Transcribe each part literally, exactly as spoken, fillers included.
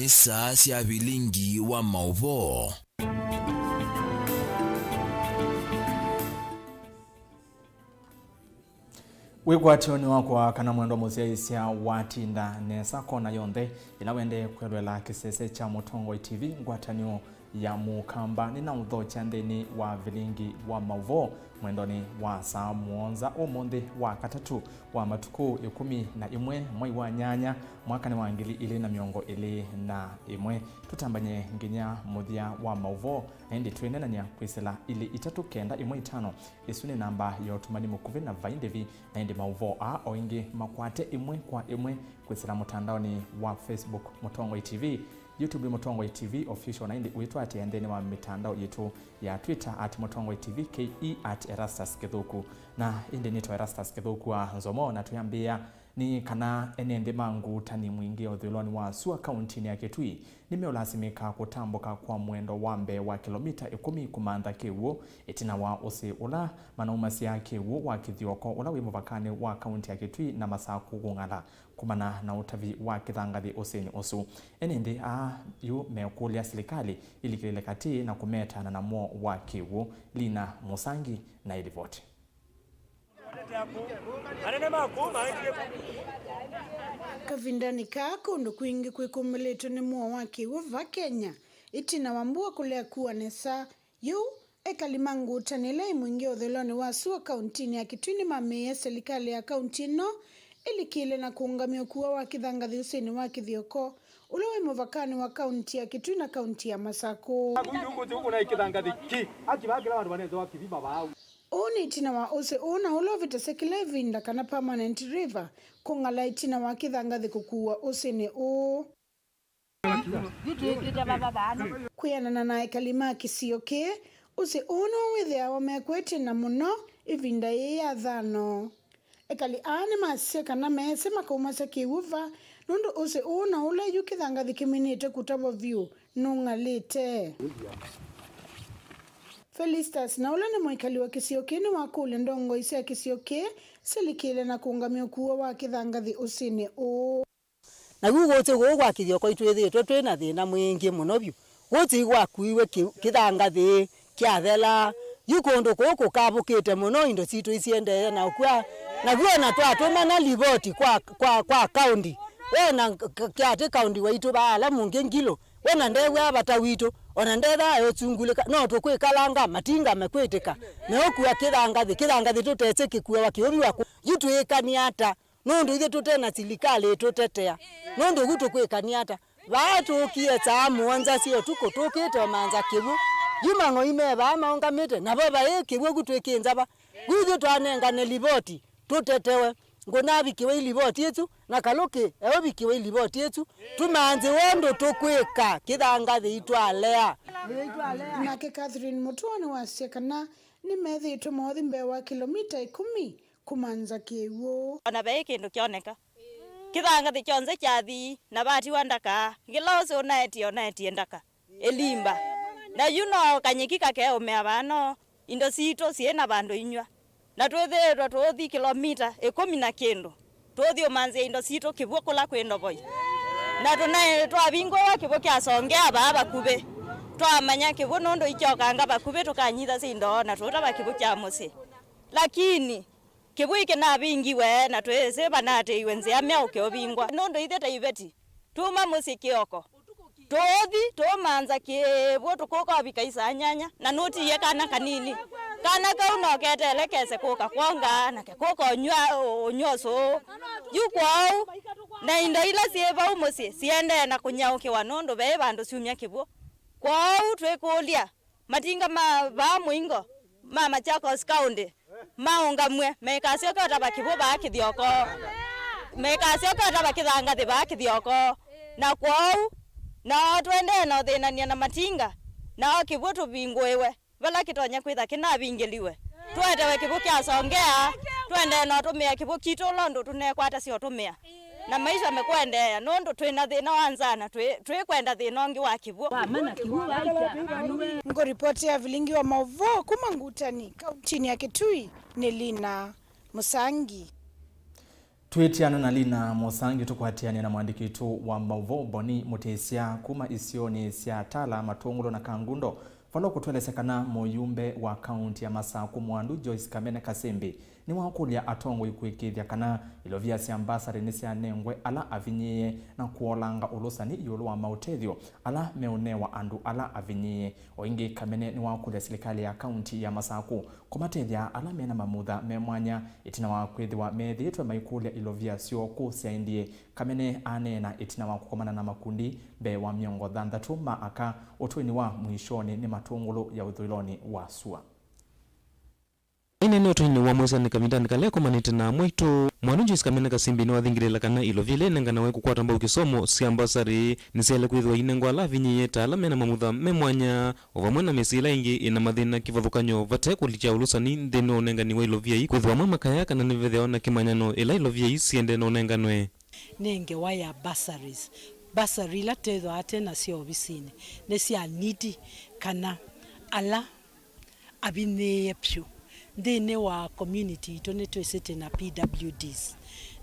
Saa sya vilingi wa maũvoo. Wĩkwatyo nĩ wakwa kana mwendwa mũsyaĩĩsya watinda nesa kona yonthe ĩla wendee kwelwela kĩsese kya Mũtongoi T V, ngwatanĩo ya Mũkamba. Nĩnaũthokya nthĩnĩ wa vilingi wa maũvoo mwendonĩ wa saa mũonza ũmũnthĩ wa katatũ wa matukũ ĩkũmi na ĩmwe mwai wa nyanya mwakanĩ wa ngili ilĩ na mĩongo ĩlĩ na ĩmwe. Tũtambany'e nginya mũthya wa maũvoo, na ĩndĩ twĩneenany'a kwĩsĩla ilĩ itatũ kenda ĩmwe itano. Ĩsu nĩ namba ya ũtũmani mũkuvĩ na vai ndĩvi, na ĩndĩ maũvoo aa o ĩngĩ makwate ĩmwe kwa ĩmwe kwĩsĩla mũtandaonĩ wa Facebook Mũtongoi T V, YouTube nĩ Mũtongoi T V Official, na ĩndĩ ũitũatĩĩa nthĩnĩ wa mĩtandao yitũ ya Twitter at Mũtongoi T V K E, at Erastus Kĩthũku. Na ĩndĩ nĩtwa Erastus Kĩthũku wa Nzomo, na twĩambĩĩa nĩ kana ene nthĩ ma Ngutani Mwingĩ ũthũĩlonĩ wa sua kauntinĩ ya Kitui nĩmeũlasimĩka kũtambũka kwa mwendo wa mbee wa kĩlomita ĩkũmi kũmantha kĩw'ũ ĩtina wa ũsĩ ũla manaumasya kĩw'ũ wa Kĩthioko ũla wĩ mũvakanĩ wa kaunti ya Kitui na Masakũ kũng'ala kumana na ũtavi wa kĩthangathĩ ũsĩnĩ ũsu. Ene nthĩ aa yu mekũlya silikalĩ ilikĩlĩle katĩ na kũmetaana na mwoo wa kĩw'ũ. Lina Mũsangi na ĩlivoti. Kavindanĩ kaa, kũndũ kwingĩ kwĩkũmĩlĩtwe nĩ mũo wa kĩw'ũ va Kenya, ĩtina wa mbua kũlea kua nesa. Yu, ekali ma Ngutani ĩla ĩ Mwingĩ ũthũĩlonĩ wa sua kauntinĩ ya Kitui nĩmamĩie silikalĩ ya kaunti ĩno ĩlikĩle na kũũngamya ũkua wa kĩthangathĩ ũsĩnĩ wa Kĩthioko, ũla wĩ mũvakanĩ wa kaunti ya Kitui na kaunti ya Masakũ. Kũthi ũkũna kĩthangathĩ kĩ, akiva kĩla vandũ vanenze wa kĩthima vau. Ũũ nĩ ĩtina wa ũsĩ ũũ na ũla ũvĩtasya kĩla ĩvinda kana permanent river kũng'ala ĩtina wa kĩthangathĩ kũkuwa ũsĩnĩ ũũ. Kwĩanana na ekali ma kĩsio kĩĩ, ũsĩ ũũ nĩw'o wĩthĩawa mekwetye na mũno ĩvinda yĩĩ ya thano. Ekali aa nĩmasisye kana meesĩ makaumasya kĩw'ũ va, nũndũ ũsĩ ũũ na ũla yu kĩthangathĩ kĩminĩte kũtavwa vyũ nũng'alĩte. Felistus, na ũla nĩ mwĩkali wa kĩsio kĩĩ, nĩwakũlya ndongoi sya kĩsio kĩĩ silikĩle na kũũngamya ũkua wa kĩthangathĩ ũsĩnĩ ũũ. Naw'o ũsĩ ũũ kwa Kĩthioko itwĩthĩĩtwe twĩ na thĩna mwingĩ mũno vyũ. Ũsĩ wakuiwe kĩ-, kĩthangathĩ kyathela. Yu kũndũ kũũ kũkavũkĩte mũno, indo sitũ isiendee na ũkw'a. Naw'o ona twatũmana livoti kwa, kwa, kwa kaunti, wona k-, k-, kĩatĩ kaunti waitũ vaa ala mũngĩ Ngilo, wona ndew'aa vata witũ, ona ndethaa eũsungulĩka, no tũkwĩkalanga matinga mekwĩtĩka meũkua kĩthangathĩ, kĩthangathĩ tũtesĩ kĩkuawa kĩũviwa kũ. Yu twĩkanie ata? Nũndũ ithyĩ tũte na silikalĩ ĩtũtetea, nũndũ vu tũkwĩkania ata? Vaa tũkie saa mũonza sya ũtukũ tũkĩte ũmanza kĩw'ũ. Yu mang'oi me vaa maũngamĩte, navo vaĩ kĩw'ũ vu twĩkĩnza va? Vu ithyĩ twanengane livoti tũtetewe. Ngũnavikĩwe ilivoti ĩsu, na Kalũkĩ eũvikĩwe ilivoti ĩsu, tũmanthĩwe ũndũ tũkwĩka kĩthangathĩ itwalea. Nake Catherine Mũtũa nĩwasya kana nĩmethĩĩtwe moothi mbee wa kĩlomita ĩkũmi kũmanza kĩw'ũ. Ona veĩ kĩndũ kyoneka. Kĩthangathĩ kyonthe kyathi, na vatiwa ndaka, kĩla ũsĩ ũnaetie, ũnaetie ndaka, ĩlimba. Na yu no kanyeki kakeũmĩa vaa, no indo sitũ syĩ na vandũ inyw'a. Na twĩthĩĩtwe tũũthi kĩlomita ĩkũmi na kĩndũ, tũũthi ũmanthĩa indo sitũ kĩw'ũ kũla kwĩ ndovoi. Na tũnaĩ twavingũĩwa kĩw'ũ kya Songea vaa vakuvĩ. Twamanya kĩw'ũ nũndũ ikyokanga vakuvĩ tũkanyithasya indo na tũũtava kĩw'ũ kya mũsyĩ. Lakini kĩw'ũ kĩnavingiwe, na twĩsĩ vanaatĩĩiwe nzĩa myaũke ũvingwa, nũndũ ithyĩ ta iveti, tuma mũsyĩ kĩoko, tũũthi, tũũmanza kĩw'ũ, tũkũka ũvika isaa nyanya, na nũtiie kana kanini. Kana kau no keteele kese kũka kwonga, na kekũka ũnyw'a, ũnyw'a ũsũũ. Yu kwoou, na indo ila syĩ vau mũsyĩ siendee na kũnyaũkĩwa nũndũ veĩ vandũ syumya kĩw'ũ. Kwoou twĩkũlya, matinga ma vaa mũingo ma Machakos County maũngamw'e, maikasyoke ũtava kĩw'ũ vaa Kĩthioko, maikasyoke ũtava kĩthangathĩ vaa Kĩthioko. Na kwoou, nao tũendee na ũthĩnanĩa na matinga, nao kĩw'ũ tũvingũĩwe vala kĩtonya kwĩtha kĩnavingĩliwe. Tũetewe kĩw'ũ kya Songea, tũendee na ũtũmĩa kĩw'ũ kitũ ũla ũndũ tũnekwatasya ũtũmĩa. Na maisha mekũendeea, nũndũ twĩ na thĩna wa nzaa na twĩ, twĩkwenda thĩna ũngĩ wa kĩw'ũ. Ngũripoti ya vilingi wa maũvoo kuma Ngutani, kauntinĩ ya Kitui, nĩ Lina Mũsangi. Twĩtiana na Lina Mũsangi, tũkwatĩanĩa na mwandĩki witũ wa maũvoo Boni Mũtĩsya kuma isionĩ sya Tala, Matũngũlũ na Kangundo, vala ũkũtũelesya kana mũyumbe wa kaunti ya Masaku Mwandu Joyce Kamene Kasimbi nĩwakũlya atongoi kũĩkĩĩthya kana ilovia sya mbasarĩ nĩsyanengwe ala avinyĩĩe na kũolanga ũlũsani ĩũlũ wa maũtethyo ala meũnewa andũ ala avinyĩĩe. O ĩngĩ, Kamene nĩwakũlya silikalĩ ya kaunti ya Masaku kũmatethya ala mena mamutha me mwanya ĩtina wa kwĩthĩwa meethĩĩtwe maikũlya ilovia syoo kũsyaĩndie. Kamene aneena ĩtina wa kũkomana na makundi mbee wa mĩongo thanthatũ ma aka ũtũinĩ wa Mwishoni nĩ Matũngũlũ ya ũthũĩlonĩ wa sua. Aineena ũtũinĩ wa Mwĩsyanĩ kavindanĩ kala ekomanĩte na amwe aitũ, Mwandu Joyce Kamene Kasimbi nĩwathingĩlĩĩla kana ilovia ila inenganawa kũkwata mbau kĩsomo sya mbasarĩ nĩsyaĩle kwĩthĩwa inengwa ala avinyĩĩe ta ala mena mamutha me mwanya, o vamwe na mĩsyĩ ĩla ĩngĩ ĩna mathĩna kĩvathũkany'o vate kũlikya ũlũsani nthĩnĩ wa ũnengani wa ilovia ii, kwĩthĩwa amwe makaya kana nĩvethĩawa na kĩmanyano ĩla ilovia ii siendee na ũnenganwe. Nĩ ngewa ya bursaries. Bursary ila twĩthwaa tena sya ovisinĩ nĩ sya needy kana ala avinyĩĩe vyũ. Nthĩnĩ wa community itũ nĩtwĩsĩ twĩ na P W Ds,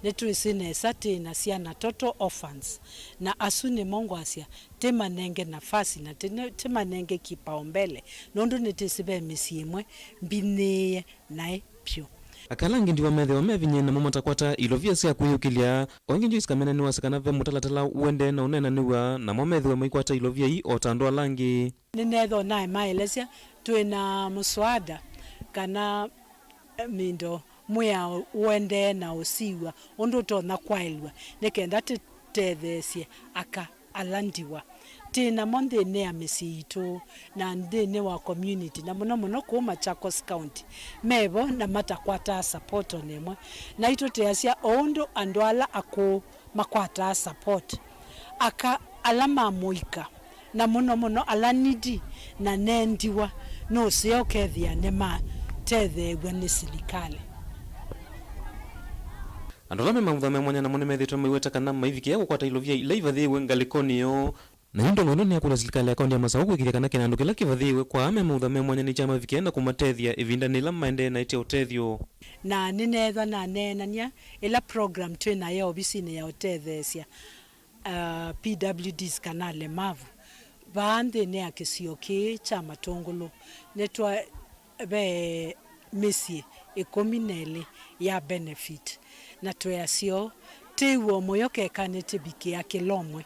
nĩtwĩsĩ nesa twĩ na syana total orphans, na asu nĩmo ngwasya tĩmanenge nafasi na tĩne- tĩmanenge kipaumbele, nũndũ nĩtwĩsĩ ve mĩsyĩ ĩmwe mbinyĩĩe naĩ vyũ. Aka ala angĩ ndiwa methĩwa mevinyĩĩe namo matakwata ilovia sya kwĩyũkĩlya. O ĩngĩ, Joyce Kamene nĩwasya kana ve mũtalatala ũendee na ũneenanĩw'a namo methĩwe maikwata ilovia ii o ta andũ ala angĩ. Nĩneethwa naĩ maelesya twĩ na mũswada kana, eh, mindo mwĩao ũendee na ũsiw'a ũndũ ũtonya kwaĩlw'a nĩ kenda tũtetheesye aka ala ndiwa twĩ namo nthĩnĩ ya mĩsyĩ itũ na nthĩnĩ wa community, na mũno mũno kũu Machakos County. Me vo na matakwataa support o na ĩmwe. Naitũ tũyasya o ũndũ andũ ala akũũ makwataa support. Aka ala ma mũika, na mũno mũno ala needy na nendiwa, nũseo ũkethĩa nĩmatetheew'a nĩ silikalĩ. Andũ ala me mavutha me mwanya namo nĩmethĩĩtwe maiweta kana maivikĩa kũkwata ilovia ila ivathĩĩwe ngalĩkonĩ yoo. Na yu ndongoi ĩno nĩyakũlya silikalĩ ya kaunti ya Masaku kũĩkĩĩthya kana kĩnandũ kĩla kĩvathĩĩwe kwa aa me mavutha me mwanya nĩkyamavikĩa na kũmatethya ĩvindanĩ yĩla maendee na ĩtya ũtethyo. Na nĩneethwa naneenany'a ĩla program twĩ nayo ovisinĩ ya ũtetheesya, uh, P W Ds kana alemavu. Vaa nthĩnĩ ya kĩsio kĩĩ kya Matũngũlũ, nĩtwa ve mĩsyĩ ĩkũmi na ĩlĩ ya benefit, na twĩasyo tĩw'o mũyo keka nĩtĩvikĩa kĩla ũmwe,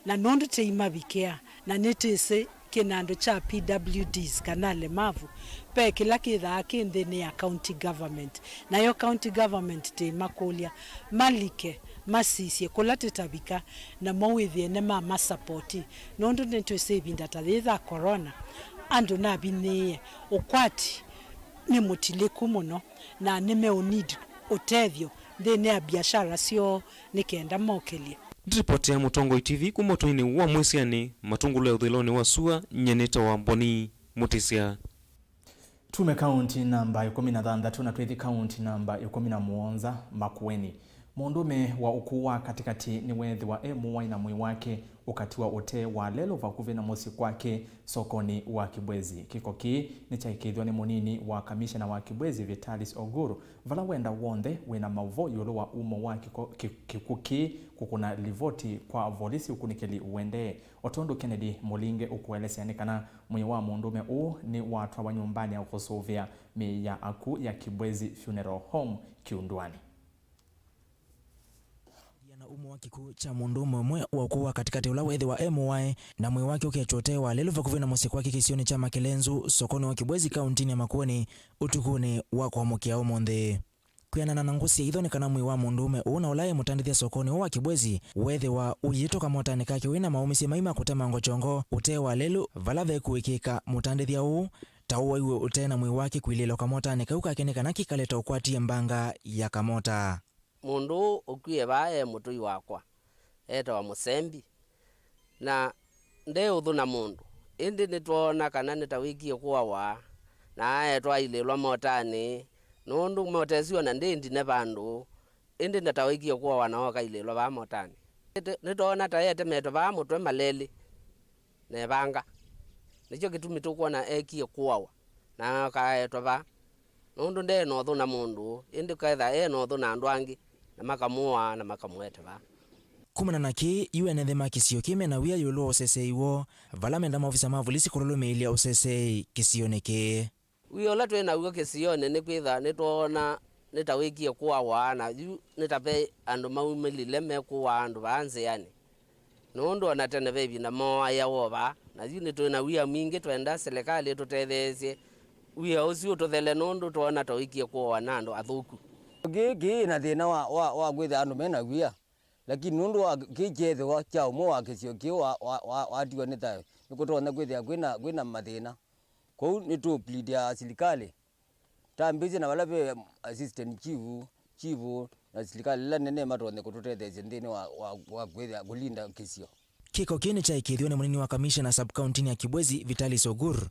na nũndũ tĩimavikĩa na nĩtwĩsĩ kĩnandũ kya P W Ds kana alemavu, ve kĩla kĩthaa kĩ nthĩnĩ ya county government, nayo county government tĩimakũlya malike masisye kũla tĩtavika, namo wĩthĩe nĩmamasapoti, nũndũ nĩtwĩsĩ ĩvinda ta yĩĩ ya corona, andũ navinyĩĩe, ũkwati nĩ mũtilĩku mũno, na nĩmeũneed ũtethyo nthĩnĩ ya biashara syoo nĩ kenda mokĩlye. Ndĩripotĩa Mũtongoi T V kuma ũtũinĩ wa Mwĩsyanĩ, Matũngũlũ ya ũthũĩlonĩ wa sua, nyie nĩtawa Boni Mũtĩsya. Tume kaunti namba ĩkũmi na thanthatũ na twĩthi kaunti namba ĩkũmi na mũonza, Makueni. Mũndũũme wa ũkũũ wa katĩkatĩ nĩweethĩwa e mũwae na mwĩĩ wake ũkatiwa ũtee wa lelũ vakuvĩ na mũsyĩ kwake sokonĩ wa Kibwezi. Kĩko kĩĩ nĩkyaĩkĩĩthw'a nĩ mũnini wa kamishena wa Kibwezi, Vitalis Ogur, vala wenda w'onthe wĩ na maũvoo ĩũlũ wa umo wa kĩko, kĩ-, kĩkw'ũ kĩĩ kũkũna livoti kwa volisi ũkunĩkĩli ũendee. O tondũ Kennedy Mũlinge ũkũelesya nĩ kana mwĩĩ wa mũndũũme ũũ nĩwatwawa nyũmbanĩ ya kũsũvĩa mĩĩ ya akw'ũ ya Kibwezi Funeral Home Kiundwani. Na umo wa kĩkw'ũ kya mũndũũme ũmwe wa ũkũũ wa katĩkatĩ ũla weethĩwa e mũwae na mwĩĩ wake ũketwa ũtee wa lelũ vakuvĩ na mũsyĩ kwake kĩsionĩ kya Makelenzu, sokonĩ wa Kibwezi, kauntinĩ ya Makueni, ũtukũnĩ wa kwamũkĩa ũmũnthĩ. Kwĩanana na ngũ sya itho, nĩ kana mwĩĩ wa mũndũũme ũũ na ũla e mũtandĩthya sokonĩ ũũ wa Kibwezi weethĩwa ũiĩtwe kamotanĩ kake wĩ na maũmĩsye mai ma kũtemango kyongo ũtee wa lelũ, vala vekũĩkĩĩka mũtandĩthya ũũ ta ũwaiwe ũte na mwĩĩ wake kwilĩĩlwa kamotanĩ kau kake nĩ kana kĩkale ta ũkwatie mbanga ya kamota. Mũndũ ũũ ũkwie vaa e mũtũi wakwa, etawa Mũsembi, na nde ũthũ na mũndũ, ĩndĩ nĩtwoona kana nĩ ta wĩkie kũawa, na aetwa ailĩĩlwa motanĩ, nũndũ mota ĩsu o na ndĩĩ ndine vandũ, ĩndĩ nĩ ta wĩkie kũawa na ooka ailĩĩlwa vaa motanĩ. Nĩtwoona ta etemetwe vaa mũtwe malelĩ na ĩvanga. Nĩkyo kĩtumi tũkwona ekie kũawa na ooka aetwa vaa. Nũndũ nde na ũthũ na mũndũ, ĩndĩ kethĩa e na ũthũ na andũ angĩ, na makamũaa na makamũete vaa. Kumana na kĩĩ, yu ene nthĩ ma kĩsio kĩĩ mena wia ĩũlũ wa ũseseei woo, vala menda maovisa ma volisi kũlũlũmĩĩlya ũseseei kĩsionĩ kĩĩ. Wia ũla twĩ naw'o kĩsionĩ nĩ kwĩtha nĩtwoona nĩ ta wĩkie kũawa, na yu nĩ ta ve andũ maumĩlile mekũaa andũ vaa nzĩanĩ, nũndũ o na tene ve ĩvinda mooaĩawa o vaa, na yu nĩtwĩ na wia mwingĩ. Twenda silikalĩ ĩtũtetheesye wia ũsu ũtũthele, nũndũ twoona ta wĩkie kũawa na andũ athũku. Kĩĩ kĩĩ na thĩna wa, wa, wa kwĩthĩa andũ mena wia, lakini nũndũ wa kĩĩ kyethĩwa kya ũmwe wa kĩsio kĩĩ wa, wa, wa, watiwa nĩ thayũ, nĩkũtonya kwĩthĩa kwĩna, kwĩna mathĩna. Kwoou nĩtũ pleadia silikalĩ, tambĩĩsye na vala ve assistant chief, chief, na silikalĩ ĩla nene matonye kũtũtetheesya nthĩnĩ wa, wa, wa kwĩthĩa kũlinda kĩsio. Kĩko kĩĩ nĩkyaĩkĩĩthiwe nĩ mũnini wa kamishena sub-kauntinĩ ya Kibwezi, Vitalis Ogur,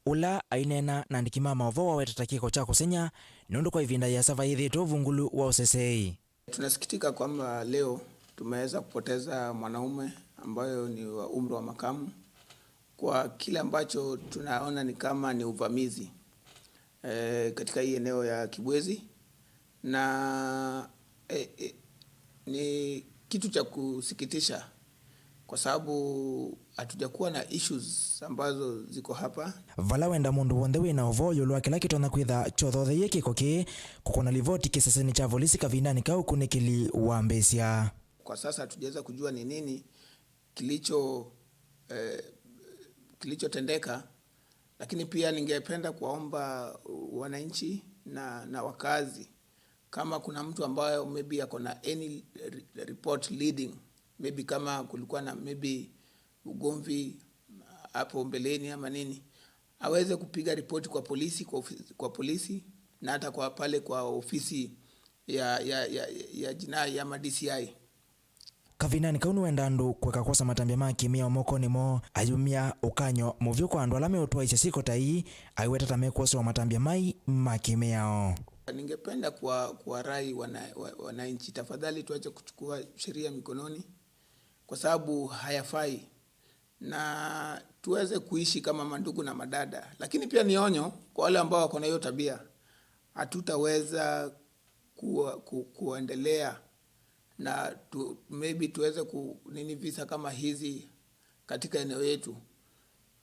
ũla aineena na andĩki ma maũvoo wawetete kĩko kya kũseng'ya nũndũ kwa ĩvinda yĩasa vayĩthĩĩtwe ũvungũlu wa ũseseei. Tunasikitika kwamba leo tumeweza kupoteza mwanaume ambayo ni wa umri wa makamu kwa kile ambacho tunaona ni kama ni uvamizi, eh, katika hii eneo ya Kibwezi, na, eh, eh, ni kitu cha kusikitisha kwa sababu hatujakuwa na issues ambazo ziko hapa. Vala wenda mũndũ w'onthe wĩ na ũvoo ĩũlũ wa kĩla kĩtonya kwĩtha kyothotheie kĩko kĩĩ, kũkũna livoti kĩsesenĩ kya volisi kavindanĩ kau ũkunĩkĩli wambĩĩsya. Kwa sasa hatujaweza kujua ni nini kilicho, eh, kilichotendeka, lakini pia ningependa kuwaomba wananchi na, na wakazi, kama kuna mtu ambayo maybe ako na any re-, report leading, maybe kama kulikuwa na maybe ugomvi hapo mbeleni ama nini, aweze kupiga ripoti kwa polisi, kwa ofisi, kwa polisi, na hata kwa pale kwa ofisi ya, ya, ya, ya jinai ama D C I. Kavindanĩ kau nĩwenda andũ kũeka kwosa matambya ma kĩmĩao mokonĩ moo, ayumya ũkany'o mũvyũ kwa andũ ala meũtwaĩsya syĩko ta ii, aiweta ta mekwosewa matambya mai ma kĩmĩao. Ningependa kuwa-, kuwarai wana-, wa-, wananchi, tafadhali tuache kuchukua sheria mikononi kwa sababu hayafai, na tuweze kuishi kama mandugu na madada. Lakini pia ni onyo kwa wale ambao wako na hiyo tabia, hatutaweza kuwa-, ku-, kuendelea na tu-, maybe tuweze ku-, nini, visa kama hizi katika eneo yetu.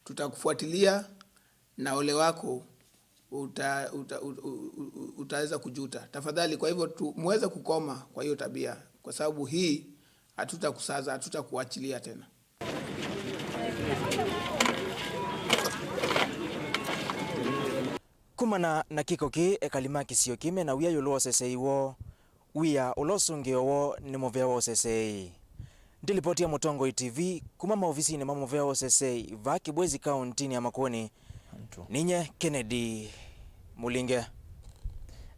Tutakufuatilia na ole wako uta-, uta-, u-, u-, u-, utaweza kujuta. Tafadhali, kwa hivyo tu-, muweze kukoma kwa hiyo tabia, kwa sababu hii hatutakusaza, hatutakuachilia tena. Kumana na kĩko kĩĩ, ekali ma kĩsio kĩĩ mena wia ĩũlũ wa ũseseei woo, wia ũla ũsũngĩo woo nĩ mũvea wa ũseseei. Ndilipoti ya Mũtongoi T V kuma maovisinĩ ma mũvea wa ũseseei vaa Kibwezi, kauntinĩ ya Makueni, Antu. Ninye Kennedy Mulinge.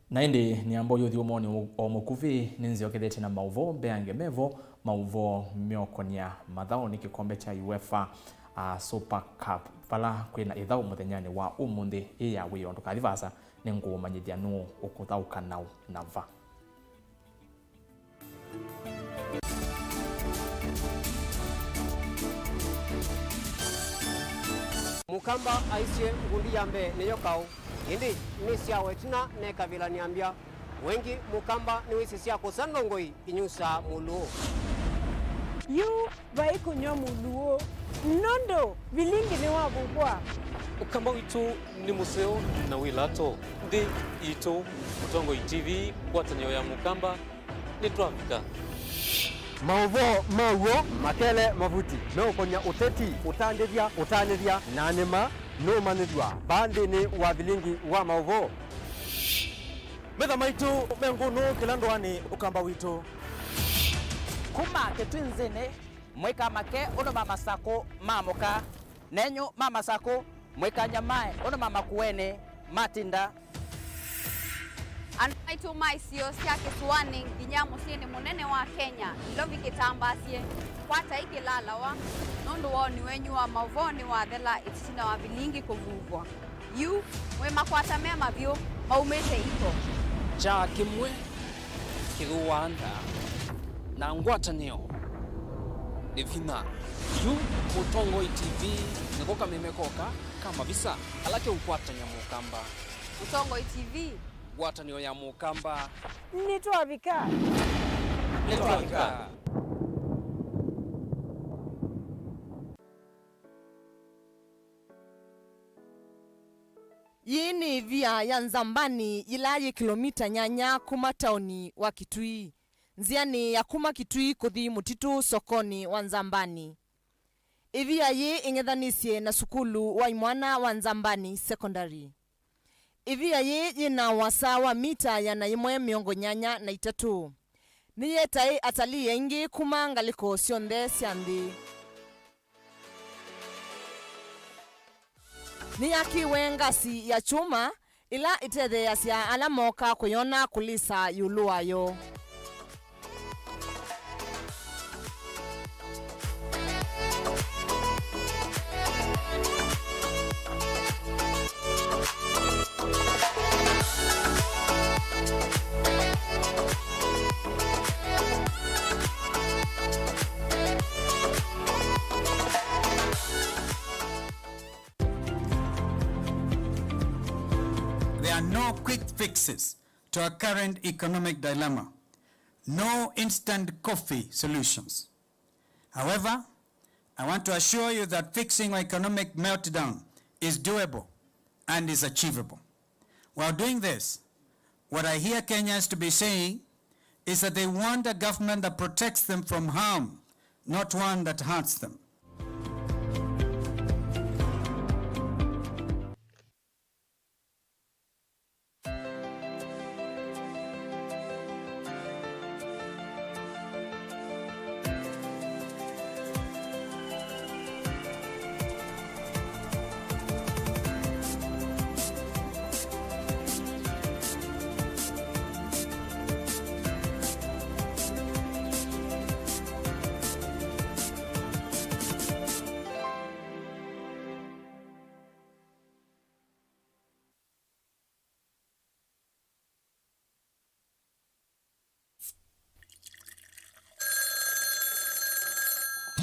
Na ĩndĩ nĩamba ũyũthi ũmoni o mũkuvĩ nĩ nzĩokethetye na maũvoo mbeange mevo, maũvoo meũkonya mathaũnĩ kĩkombe kya UEFA, a, Super Cup, vala kwĩna ĩthaũ mũthenyanĩ wa ũmũnthĩ. Ĩ ya wĩoo, ndũkathi vaasa, nĩngũũmanyĩthya nũũ ũkũthaũka naũ na va. Mũkamba aisye ngundi ya mbee nĩyo kaũ, ĩndĩ nĩ syawa ĩtina nekavĩla nĩambya. Wengi Mũkamba nĩwĩsĩ sya kũsa ndongoi inyusaa mũlũũ. Yu vai kũnyw'a mũlũũ, nũndũ vilingi nĩwavuvwa. Ũkamba witũ nĩ mũseo na wĩ lato. Nthĩ yitũ, Mũtongoi T V, ngwatanĩo ya Mũkamba, nĩtwavika. Maũvoo ma w'o makele mavuti meũkonya ũteti, ũtandĩthya, ũtanĩthya, na nĩma nũũmanyĩthw'a vaa nthĩnĩ wa vilingi wa maũvoo. Metha maitũ me ngũnũ kĩla ndũanĩ, Ũkamba witũ. Kuma Kĩtwinzĩnĩ, mũikamake ũndũ ma Masakũ maamũka, nenyu ma Masakũ, mũikanyamae ũndũ ma Makueni matinda. Andũ maitũ ma isio sya kĩsũanĩ nginya mũsyĩnĩ mũnene wa Kenya, Nairobi kĩtambaasye, kwatai kĩlalawa, nũndũ woni wenyu wa maũvoo nĩwathela ĩtina wa vilingi kũvuvwa. Yu mwĩ makwata me mavyũ maumĩte iko. Kyaa kĩmwe kĩthũaa nda, na ngwatanĩo nĩ vinya. Yu Mũtongoi T V nĩko kameme koka ka mavisa ala keũkwatany'a Mũkamba. Mũtongoi T V. Ngwatanĩo ya Mũkamba. Nĩtwavika. nĩtwavika. Yĩĩ nĩ ĩvia ya Nzambani yĩla yĩ kĩlomita nyanya kuma taoni wa Kitui, nzĩanĩ ya kuma Kitui kũthi mũtitũ sokonĩ wa Nzambani. Ĩvia yĩĩ ĩng'ethanĩsye na sukulu wa imwana wa Nzambani Secondary. Ĩvia yĩĩ yĩ na ũasa wa mita ĩana yĩmwe mĩongo nyanya na itatũ. Nĩyetae atalii aingĩ kuma ngalĩko syonthe sya nthĩ. Nĩyakĩwe ngasi ya kyũma ĩla ĩtetheeasya ala mooka kũyona kũlisa ĩũlũ wayo. There are no quick fixes to our current economic dilemma, no instant coffee solutions. However, I want to assure you that fixing our economic meltdown is doable and is achievable. While doing this, what I hear Kenyans to be saying is that they want a government that protects them from harm, not one that hurts them.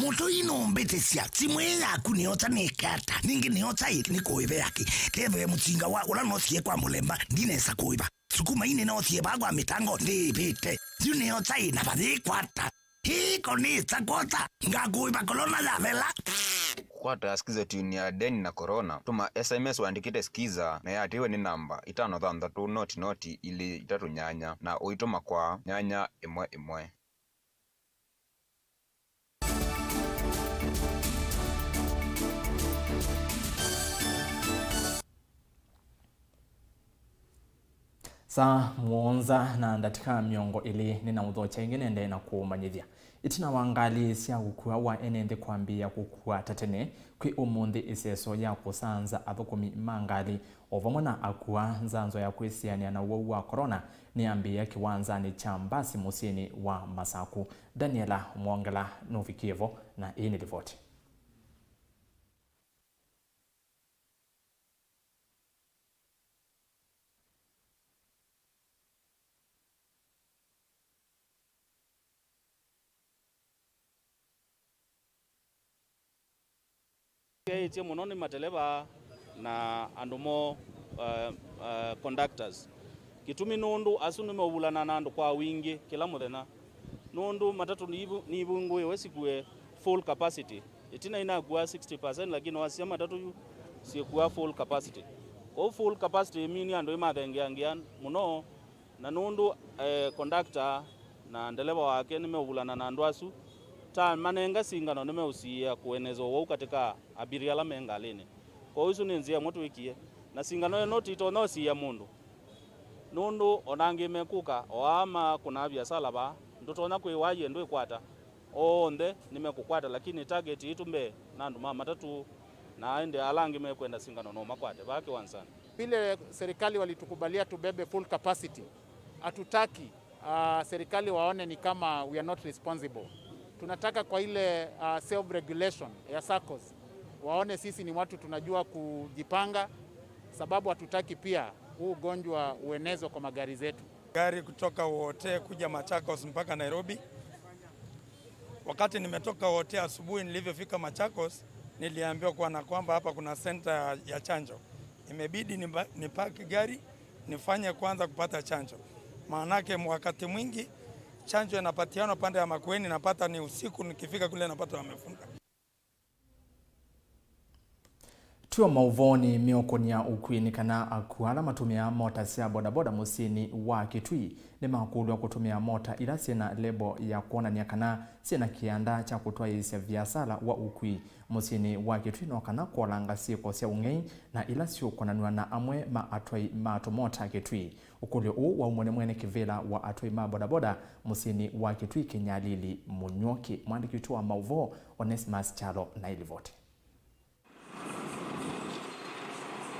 Mũtũi nũmbĩtĩsya, simũ ĩĩ yaku nĩyosa nĩke ata? Ningĩ nĩyosa ĩ nĩkũĩve yake? Kethĩwe mũsinga wa ũla noosie kwa mũlemba ndinesa kũĩva. Sukuma ii nĩnoosie vaa kwa mĩtango ndĩĩvĩte. Yu nĩyosa ĩ na vayĩkwata? Hii konĩsa kwosa, ngakũĩva kolona yavela. Kũkwata Skiza Tune ya Deni na Corona, tũma S M S ũandĩkĩte Skiza na ĩatĩĩwe nĩ namba itano thanthatũ noti noti ilĩ itatũ nyanya na ũitũma kwa nyanya ĩmwe ĩmwe. Saa mũonza na ndatĩka mĩongo ĩlĩ nĩnaũthokya ĩngĩ nĩendee na kũũmanyĩthya. Ĩtina wa ngalĩ sya ũkua wa ene nthĩ kwambĩĩa kũkua ta tene, kwĩ ũmũnthĩ ĩseso ya kũsanza athũkũmi ma ngalĩ o vamwe na akua nzanzo ya kwĩsĩanĩa na ũwau wa corona nĩyambĩĩa kĩwanzanĩ kya mbasi mũsyĩnĩ wa Masaku. Daniela Mwongela nũvikie vo na ĩĩ nĩ livoti. Ĩtye mũno nĩ mateleva na andũ moo, uh, uh, conductors. Kĩtumi nũndũ asu nĩmeũvulana na andũ kwa wingĩ kĩla mũthenya. Nũndũ matatũ nivu-, nivingũĩwe sikue full capacity. Ĩtina inakuaa sixty percent, lakini wasisya matatũ yu syĩkuaa full capacity. Kwoou full capacity ĩmini andũ ĩmathengeangĩa mũno, na nũndũ, eh, conductor na ndeleva wake nĩmeũvulana na andũ asu, ta manenga singano nĩmeũsiĩĩa kũeneza ũwau katĩ ka abiria ala me ngalĩnĩ. Kwoou ĩsu nĩ nzĩa ĩmwe twĩkie, na singano ĩno titonya ũsiĩĩa mũndũ. Nũndũ o na angĩ mekũka, o aa makũnaa viasala vaa, ndũtonya kwĩwa yie ndwĩkwata. Onthe nĩmekũkwata, lakini target yitũ mbee na andũ ma matatũ, na ĩndĩ ala angĩ mekwenda singano no makwate vaa kĩwanzanĩ. Vile serikali walitukubalia tubebe full capacity, hatutaki, ah, serikali waone ni kama we are not responsible. Tunataka kwa ile, ah, self regulation ya saccos, waone sisi ni watu tunajua kujipanga, sababu hatutaki pia huu ugonjwa uenezwe kwa magari zetu. Gari kutoka Wote kuja Machakos mpaka Nairobi. Wakati nimetoka Wote asubuhi, nilivyofika Machakos, niliambiwa kuwa na kwamba hapa kuna center ya, ya chanjo. Imebidi nipa-, nipaki gari, nifanye kwanza kupata chanjo. Maanake wakati mwingi Chanjo inapatianwa pande ya Makueni, napata ni usiku, nikifika kule napata wamefunga. Twĩ o maũvoonĩ, mĩokonĩ ya ũkui nĩ kana akua ala matũmĩaa mota sya bodaboda mũsyĩnĩ wa Kitui nĩmakũlw'a kũtũmĩa mota ila syĩ na lebo ya kwonany'a kana syĩ na kĩanda kya kũtwaĩĩsya viasala wa ũkui mũsyĩnĩ wa Kitui, no kana kwolanga syĩko sya ũng'ei na ila syũkonanw'a na amwe ma atwai ma tũmota Kitui. Ũkũlyo ũũ waumw'a nĩ mwene kĩvĩla wa atwai ma bodaboda mũsyĩnĩ wa Kitui, Kĩnyalili Mũnyuoki. Mwandĩki witũ wa maũvoo, Onesimus Kyalo, na ĩlivoti.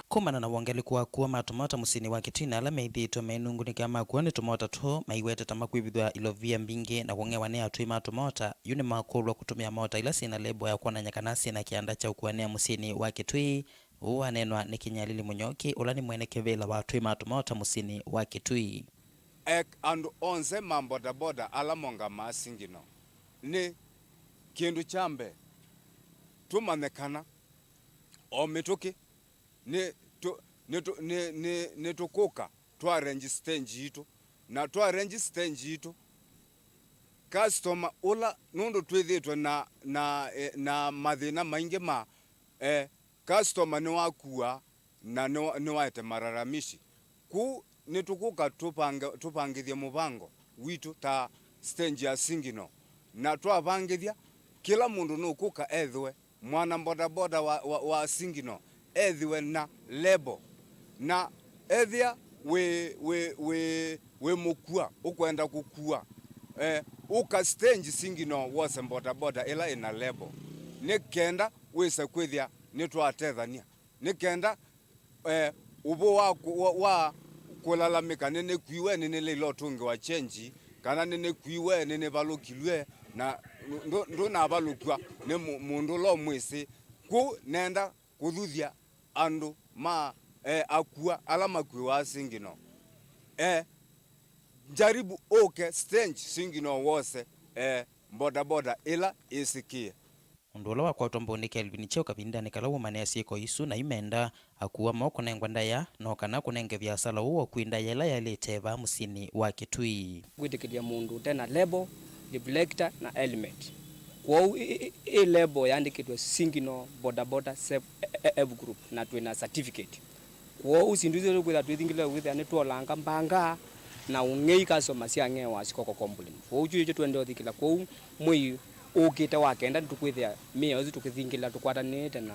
Kumana na wongeleku wa akua ma tũmota mũsyĩnĩ wa Kitui na ala methĩĩtwe mainungunĩka makua nĩ tũmota tũũ, maiwetete makwĩvithw'a ilovia mbingĩ na kũng'ewa nĩ atwai ma tũmota, yu nĩmakũlw'a kũtũmĩa mota ila syĩ na lebo ya kwonany'a kana syĩ na kĩanda kya ũkuanĩa mũsyĩnĩ wa Kitui. Ũu waneenwa nĩ Kĩnyalili Mũnyoki, ũla nĩ mwene kĩvĩla wa atwai ma tũmota mũsyĩnĩ wa Kitui. Ek andũ onthe ma bodaboda ala mongamaa Sigino, nĩ kĩndũ kya mbee tũmanye kana o mĩtũkĩ nĩ tũ- nĩ tũ- nĩ- nĩ- nĩtũkũka twa arrange stage yitũ, na twa arrange stage yitũ, customer ũla, nũndũ twĩthĩtwe na, na, eh, na mathĩna maingĩ ma, eh, customer nĩwakua na nĩwa- nĩwaete malalamishi. Kwoou nĩtũkũka tũpange- tũpangĩthye mũvango witũ ta stage ya Sigino, na twavangĩthya, kĩla mũndũ nũkũka ethĩwe mwana bodaboda wa, wa, wa Sigino, ethĩwe na lebo. Na ethĩa wĩ, wĩ, wĩ, wĩ mũkua, ũkwenda kũkua, eh, ũka stage Sigino wose bodaboda ĩla ĩna lebo, nĩ kenda wĩse kwĩthĩa nĩtwatethany'a. Nĩ kenda, eh, ũvũ wa kũ- wa- wa kũlalamĩka nĩnĩkuiwe, nĩnĩleile ũtũngĩwa chenji, kana nĩnĩkuiwe, nĩnĩvalũkilw'e, na ndũ- ndũnavalũkw'a nĩ mũ- mũndũ ũla ũmwĩsĩ. Kwoou nenda kũthuthya andũ ma, eh, akua ala makuĩwaa Sigino. Eh, njaribu ũke stage Sigino wose, eh, bodaboda ĩla ĩsĩkĩe. Mũndũ ũla wakwatwa mbũnĩ Kelvin Kyeo kavindanĩ kala wũmanĩa syĩko isu, na yu menda akua moo kũnengwa ndaĩa, no kana kũnenge viasala ũũ wa ũkui ndaĩa ĩla yaĩlĩte vaa mũsyĩnĩ wa Kitui. Kwĩtĩkĩlya mũndũ ũte na lebo, reflector na helmet. Kwoou ĩ, ĩ, ĩ, ĩ lebo yaandĩkĩtwe Sigino Bodaboda Self Help Group na twĩ na certificate. Kwoou syĩndũ isu tũkwĩthĩa twĩthingĩlĩte kwĩthĩa nĩtwolanga mbanga na ũng'ei customer syang'ewa sikoko complain. Kwoou kyu nĩkyo twendee ũthikĩla. Kwoou mwei ũkĩte wa kenda nĩtũkwĩthĩa mĩao ĩsu tũkĩthingĩlĩla tũkwatanĩte na,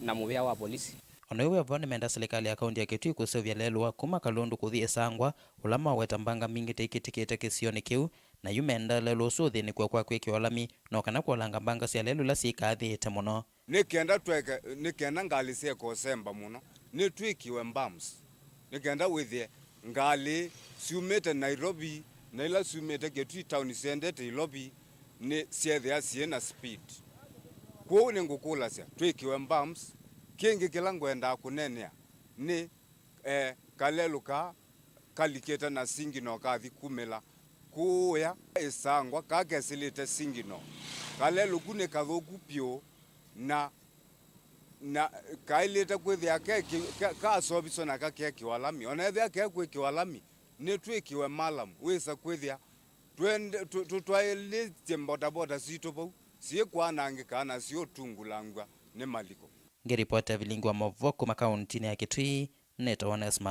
na mũvĩa wa polisi. O na yu ve vo, nĩmenda silikalĩ ya kaunti ya Kitui kũseũvya lelũ wa kuma Kalundu kũthi Ĩsangwa, ũla maweta mbanga mbingĩ teikĩtĩkĩte kĩsionĩ kĩu, na yu menda lelũ ũsu ũthĩnĩkw'a kwa kwĩkĩwa lami, no kana kwolanga mbanga sya lelũ ila syĩkaathĩĩte mũno. Nĩ kenda tweke, nĩ kenda ngalĩ syeke ũsemba mũno, nĩtwĩkĩwe bumps. Nĩ kenda wĩthĩe ngalĩ syumĩte Nairobi na ila syumĩte Kitui town syendete Ilovi nĩ syethĩa syĩ na speed. Kwoou nĩngũkũlasya twĩkĩwe bumps. Kĩngĩ kĩla ngwendaa kũneenea nĩ, eh, kalelũ kaa kalikĩte na Sigino kathi kumĩla kũũya Ĩsangwa, kaa kesĩlĩte Sigino. Kalelũ ku nĩ kathũku vyũ na, na kaĩlĩte kwĩthĩa ke kĩ- ka- kasoviswe na kakekĩwa lami. O na ethĩa kekwĩkĩwa lami, nĩtwĩkĩwe malamu wĩsa kwĩthĩa twende- tũ- tũ- twaĩlĩtye bodaboda sitũ vau syĩkwanangĩkaa na syĩũtungulangw'a nĩ maliko. Ngĩripota vilingi wa maũvoo kuma kauntinĩ ya Kitui, nĩtawa Onesmus